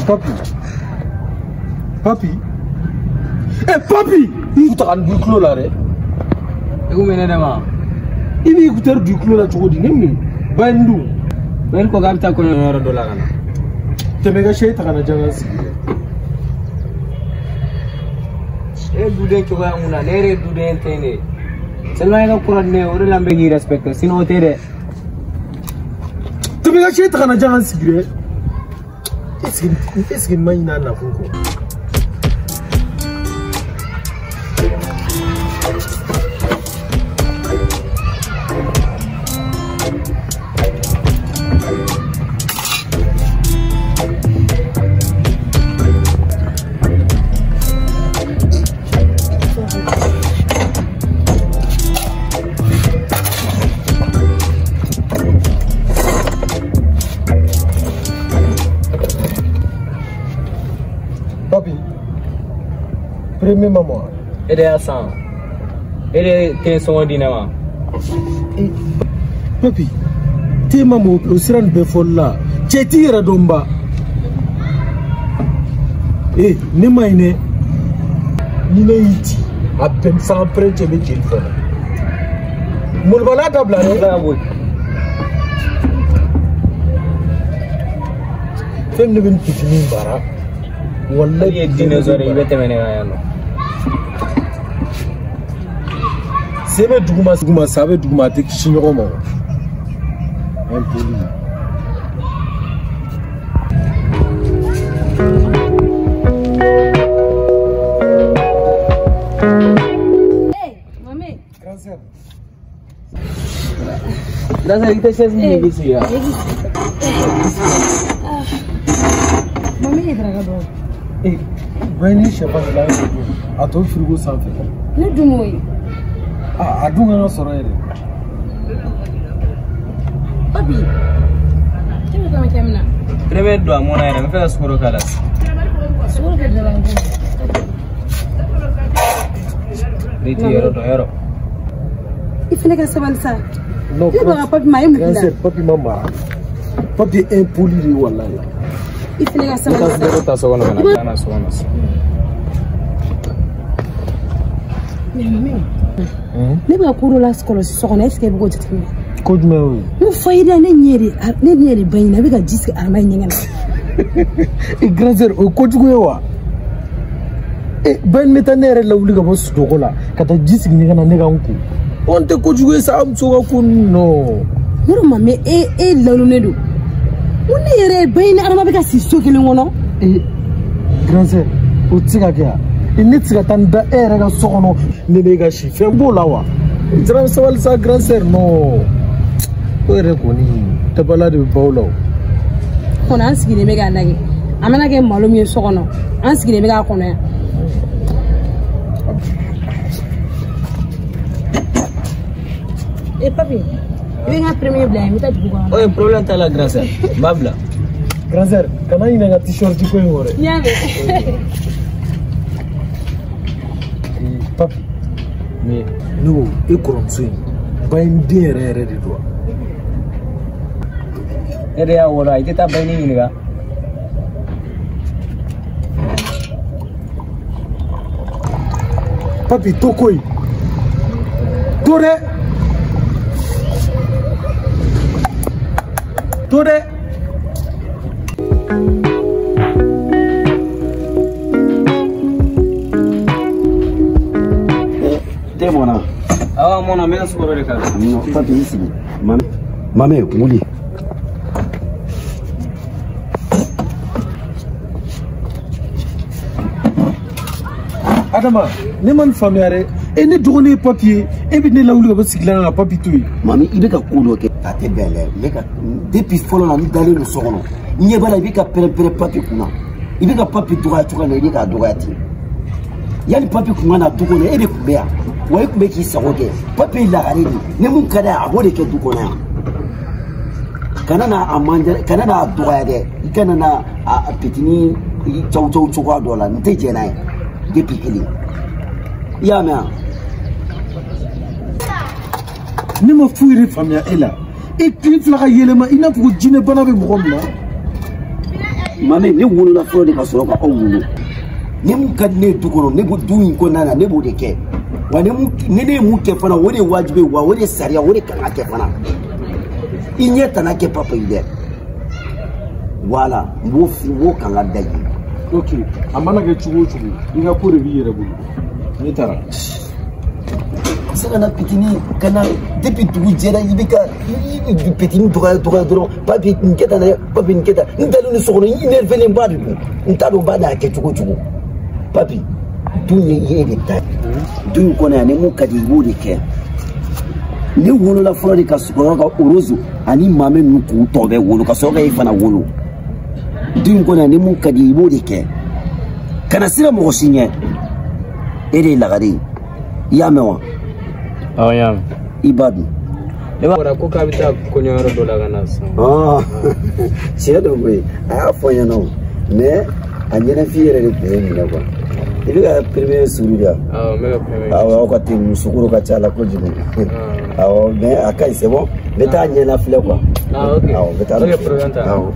Papi. Papi. Eh papi, i ta ka nin du tulo la dɛ. I ko mɛnɛ dɛ ma. I b'i écouteur du tulo la cogo di ne mun ba in dun. Bɛn ko k'a bɛ taa kɔɲɔ yɔrɔ dɔ la ka na. Tɛmɛ ka se ta ka na jan ka sigi. E ye duden cogoya mun na ne yɛrɛ ye duden tɛ ne ye. Seulement i ka kɔrɔ ni ne ye o de la n bɛ k'i respecter sinon o tɛ dɛ. Tɛmɛ ka se ta ka na jan ka sigi dɛ. Est-ce que ma ɲinɛ a nakun kɔ? Papi, premier maman. E de y'a san. E de tɛ sɔngɔ di ne ma. Papi, te ma mɔ o sira nin bɛɛ fɔli la. Cɛ t'i yɛrɛ dɔn ba. Eh, ne ma ɲi dɛ. Ni ne y'i ci, a bɛn san pɛrɛn cɛ bɛ jeli fana. Molobaliya dabila dɛ. Fɛn min ne bɛ nin fitinin baara. Wallahi ye dinosaure i bɛ tɛmɛ ne kan yan nɔ. Se bɛ duguma duguma sa bɛ duguma a tɛ kisi ɲɔgɔn ma. Impoli. Hey, mami. Grand sœur. Grand sœur, i tɛ chaise ɲini k'i sigi yan. Mami ye daraka dɔn. Eh, bɛɛ ni sɛfan de la a to frigo sanfɛ. Ne dun m'o ye. Ah, a dun kan ka sɔrɔ yɛrɛ. Papi, e bɛ kɔɲɔ kɛ min na? Premier don a mɔna yɛrɛ, n bɛ fɛ ka sukaro k'a la. Sukaro tɛ dɔ la n ko. Ne t'i yɔrɔ dɔn yɔrɔ. I fana ka sabali sa. Non, ne baga papi ma a ye mun k'i la? Grand sœur, papi ma mara. Papi ye impoli de ye walayi. I fana ka sabali sa. N bɛ taa sukaro ta so kɔnɔ ka na taa n'a so kɔnɔ. Mais mami, ne bɛ ka ko dɔ la kɔlɔsi so kɔnɔ, est ce que e bɛ k'o jateminɛ? Ko jumɛn y'o ye? N ko fayida ne ɲɛ de ba in na, a bɛ ka ji sigi Arama ɲɛgɛn na. E grand sœur, o ye kojugu ye wa? E ba in bɛ taa ne yɛrɛ lawuli ka bɔ sunɔgɔ la ka taa ji sigi ɲɛgɛn na ne ka n ko. O tɛ kojugu ye sa, muso ka ko ninnu nɔ. Ne ko mami, e lalonnen don. N ko ne yɛrɛ ba in ni Arama bɛ ka si so kelen kɔnɔ. E grand sœur, o tɛ se ka kɛ yan. Ne tɛ se ka taa n da e yɛrɛ ka so kɔnɔ ne b'e ka si fɛn b'o la wa? Sira sabali sa grand sœur non. O yɛrɛ kɔni dabala de bɛ baw la o. Kɔnɔ an sigilen bɛ k'a lajɛ. A mana kɛ malo min ye so kɔnɔ, an sigilen bɛ k'a kɔnɔ yan. Eh papi, i bɛ n ka premier bila yan, n bɛ taa dugu kɔnɔ. Oye, problème t'a la grand sœur, n b'a bila. Grand sœur, kana ɲinɛ n ka t-shirt ko in kɔ dɛ. N y'a mɛn. Papi, mais ne ko e kɔrɔmuso in ba in den yɛrɛ yɛrɛ de don wa? E de y'a wolo, i tɛ taa ba in ɲininka. Papi, to ko in. To dɛ. To dɛ. Te mɔna. Awɔ, a mɔna, n bɛ ka sukaro de k'a la. Non, papi i sigi. Mame, mame wuli. Adama, ne ma nin faamuya dɛ. E ne dɔgɔnin ye papi ye, e bɛ ne lawuli ka bɔ sigilan na ka papi to yen. Mami, i bɛ ka ko dɔ kɛ. A tɛ bɛn dɛ. N bɛ ka depuis fɔlɔ la n dalen don so kɔnɔ. N ɲɛ b'a la i bɛ ka pɛrɛn-pɛrɛn papi kunna. I bɛ ka papi dɔgɔya cogoya min na, i bɛ k'a dɔgɔya ten. Yanni papi kun ka na du kɔnɔ, e de tun bɛ yan. Wa e tun bɛ k'i sago kɛ. Papi ye lagare de ye. Ni mun ka d'a ye, a b'o de kɛ du kɔnɔ yan. Kana na a man kana na a dɔgɔya dɛ. I kana na a pitini caw caw cogoya dɔ la. N tɛ jɛn n'a ye. Depuis kelen. I y'a mɛn wa? Ne ma foyi de faamuya e la. E tile fila ka yɛlɛma i n'a fɔ ko jinɛ bana bɛ mɔgɔ min na. Mame ne wolola fɔlɔ de ka sɔrɔ ka aw wolo. Ne mun ka di ne ye du kɔnɔ, ne b'o du in kɔnɔna na, ne b'o de kɛ. Wa ne ne ye mun kɛ fana, o de ye wajibi ye, wa o de ye sariya, o de kan ka kɛ fana. I ɲɛ tana kɛ papa ye dɛ. Voilà, n b'o kan ka da yen. Ok, a mana kɛ cogo o cogo, i ka ko de b'i yɛrɛ bolo. Ne taara. Se ka na pitini ka na depuis dugu jɛra i bɛ ka pitini dɔgɔya dɔgɔya dɔrɔn papi nin kɛ tan dɛ papi nin kɛ tan n dalen don so kɔnɔ n énervé ba de don n t'a dɔn ba n'a kɛ cogo cogo papi dun ye e de ta ye du in kɔnɔ yan ni mun ka di i b'o de kɛ ne wolola fɔlɔ de ka sɔrɔ ka Rose ani Mame ninnu k'u tɔ bɛɛ wolo ka sɔrɔ ka e fana wolo du in kɔnɔ yan ni mun ka di i b'o de kɛ kana siran mɔgɔ si ɲɛ e de ye lagare ye i y'a mɛn wa. Awɔ n y'a mɛn. I b'a dun. Ne b'a fɔra ko k'a bɛ taa kɔɲɔyɔrɔ dɔ la ka na sisan. Tiɲɛ don koyi a y'a fɔ n ɲɛna o mais a ɲɛnafin yɛrɛ de tun ye minɛ quoi. I bɛ ka premier suru de wa. Awɔ n bɛ ka premier. Awɔ aw ka ten musokoro ka ca la kojugu. Awɔ mais a ka ɲi c'est bon n bɛ taa ɲɛna filɛ quoi. Ah ok. Awɔ n bɛ taa. Ok problème t'a la. Awɔ.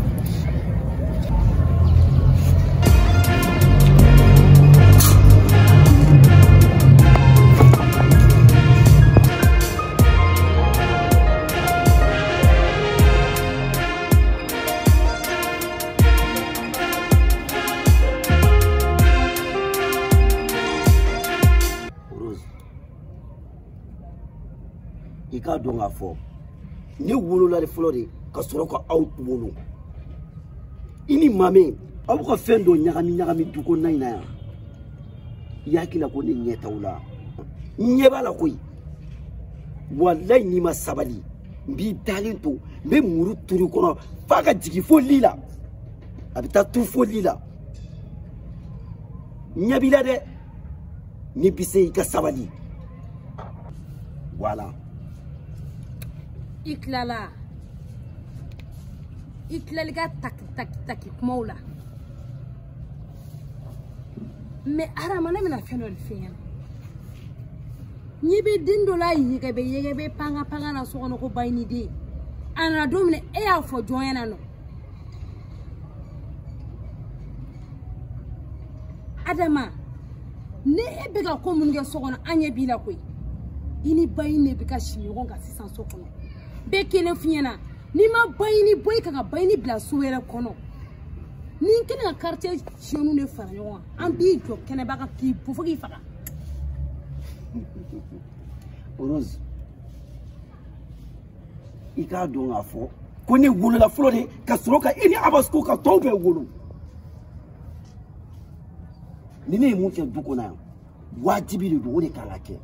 I k'a dɔn k'a fɔ ne wolola de fɔlɔ de ka sɔrɔ ka aw wolo i ni Mame aw bɛ ka fɛn dɔ ɲagami ɲagami du kɔnɔna in na yan i hakili la ko ne ɲɛ t'aw la n ɲɛ b'a la koyi walayi n'i ma sabali n b'i dalen to n bɛ muru turu kɔnɔ f'a ka jigin fo li la a bɛ taa tu fo li la n ɲɛ b'i la dɛ n'i bɛ se i ka sabali voilà. I tilala i tilali ka taki taki taki kumaw la mais Adama ne bɛna fɛn dɔ de f'i ɲɛna n'i bɛ den dɔ la yɛgɛbɛ yɛgɛbɛ panga panga na so kɔnɔ ko bayi den a nana don min na e y'a fɔ jɔn ɲɛna nɔ Adama ne e bɛ ka ko minnu kɛ so kɔnɔ an ɲɛ b'i la koyi i ni bayi ne bɛ ka si ɲɔgɔn kan sisan so kɔnɔ bɛɛ kelen f'i ɲɛna n'i ma bayini bɔ i kan ka bayini bila so wɛrɛ kɔnɔ ni n kɛlen ka quartier jeunes de fara ɲɔgɔn kan an b'i jɔ kɛnɛba kan k'i bo fo k'i faga. Rose i k'a dɔn k'a fɔ ko ne wolola fɔlɔ de ka sɔrɔ ka i ni Abasko ka tɔw bɛɛ wolo ni ne ye mun kɛ du kɔnɔ yan wajibi de don o de kan ka kɛ.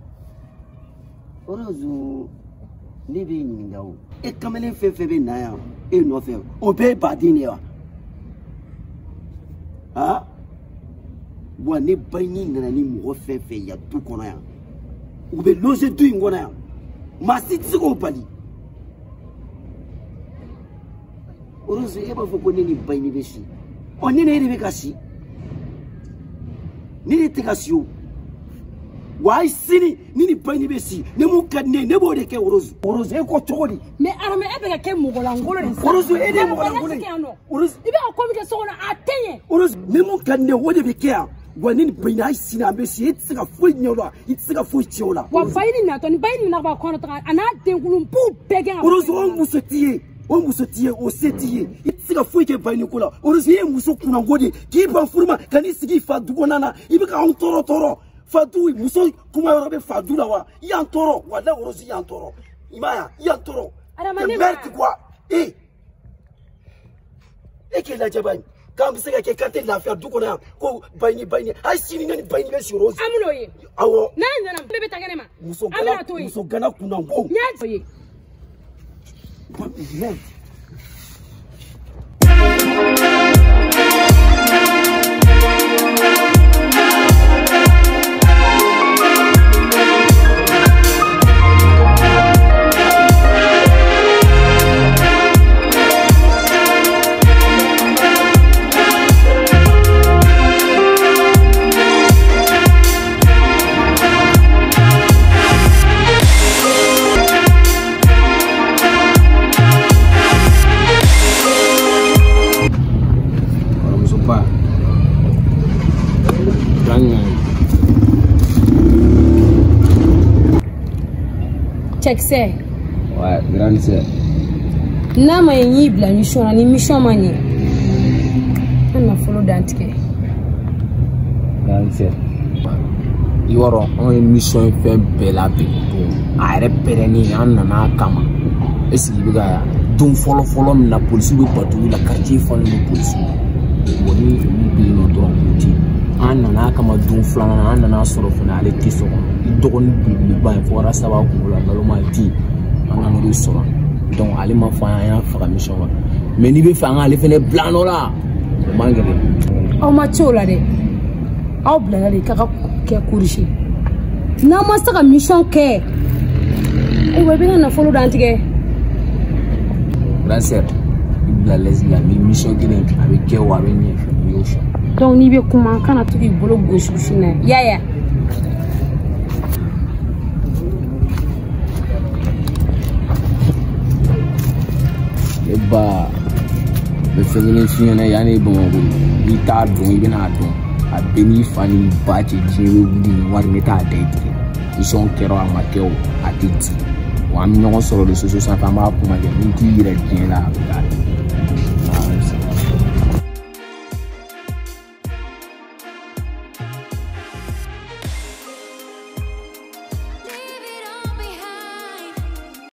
Rose ne b'e ɲininka o e kamalen fɛn fɛn bɛ na yan e nɔfɛ o bɛɛ ye baden de ye wa han wa ne bayini nana ni mɔgɔ fɛn fɛn yan du kɔnɔ yan u bɛ loger du in kɔnɔ yan maa si tɛ se k'o bali Rose e b'a fɔ ko ne ni bayini bɛ si ɔ ne ni e de bɛ ka si ne de tɛ ka si o. Wa hali sini ni ni bayini bɛ si ne mun ka di ne ye ne b'o de kɛ Rose Rose e ko cogo di. Mais Adama e bɛ ka kɛ mɔgɔlankolon de ye. Rose e de ye mɔgɔlankolon ye. Rose i bɛ ka ko min kɛ so kɔnɔ a tɛ ɲɛ. Rose ne mun ka di ne ye o de bɛ kɛ yan wa ne ni bayini hali sini an bɛ si e tɛ se ka foyi ɲɛ o la i tɛ se ka foyi tiɲɛ o la. Wa bayini natɔ ni bayini nana ka bɔ a kɔnɔ taga a n'a denkulu b'u bɛɛ gɛn. Rose o muso t'i ye o muso t'i ye o se t'i ye i tɛ se ka foyi kɛ bayini ko la Rose e ye muso kunnango de ye k'i ban furu ma ka n'i sigi i fa du kɔnɔna na i bɛ ka anw tɔɔrɔ tɔɔrɔ. Fadu muso kuma yɔrɔ bɛ fadu la wa i y'an tɔɔrɔ walayi Rose i y'an tɔɔrɔ i m'a ye i y'an tɔɔrɔ. Adama ne ma merde quoi e e k'e lajɛ bani k'an bɛ se ka kɛ k'an tɛ lafiya du kɔnɔ yan ko bayini bayini hali sini ne ni bayini bɛ si Rose. An bɛn'o ye. Awɔ. N'a nana ne bɛ taa kɛnɛ ma. Muso gana muso gana kunnango. N y'a ye. Merde. Cɛkisɛ. Ouais, grande sœur. N'a ma ɲɛ n y'i bila mission na ni mission ma ɲɛ an nafolo dantigɛ. Grande sœur. I b'a dɔn anw ye mission in fɛn bɛɛ labɛn don a yɛrɛ pɛrɛnnen an nana a kama. Est ce que i bɛ ka don fɔlɔ fɔlɔ min na polisiw bɛ patrouille la quartier falen don polisiw la. Bon ni olu bɛ yen nɔ dɔrɔn o tɛ yen. An nana a kama don filanan na an nana sɔrɔ fana ale tɛ so kɔnɔ. I dɔgɔnin belebeleba in fo saba kunkolo la nkalon ma tɛ yen. An nan'o de sɔrɔ. Donc ale ma fɔ an y'a faga mission kɔnɔ. Mais n'i bɛ fɛ an k'ale fana bila nɔ la o man gɛlɛn. Aw ma ci o la dɛ. Aw bilala de k'a ka kɛ corriger. N'aw ma se ka mission kɛ ayiwa i bɛ n ka nafolo dantigɛ. Grande sœur, i bila lɛsi la ni mission kelen a bɛ kɛ o a bɛ ɲɛ i y'o sɔrɔ. Donc n'i bɛ kuma kana to k'i bolo gosi gosi n'a ye. Yaya. Ne ba n bɛ fɛn kelen f'i ɲɛna yanni Bamakɔ n'i t'a dɔn i bɛn'a dɔn a bɛɛ n'i fa n'i ba cɛ diɲɛ bɛ wuli nin wari ne t'a da i tigɛ mission kɛra o a ma kɛ o a tɛ di wa an bɛ ɲɔgɔn sɔrɔ de soso sanfɛ an b'a kuma kɛ ni n t'i yɛrɛ diɲɛ la a bɛ taa.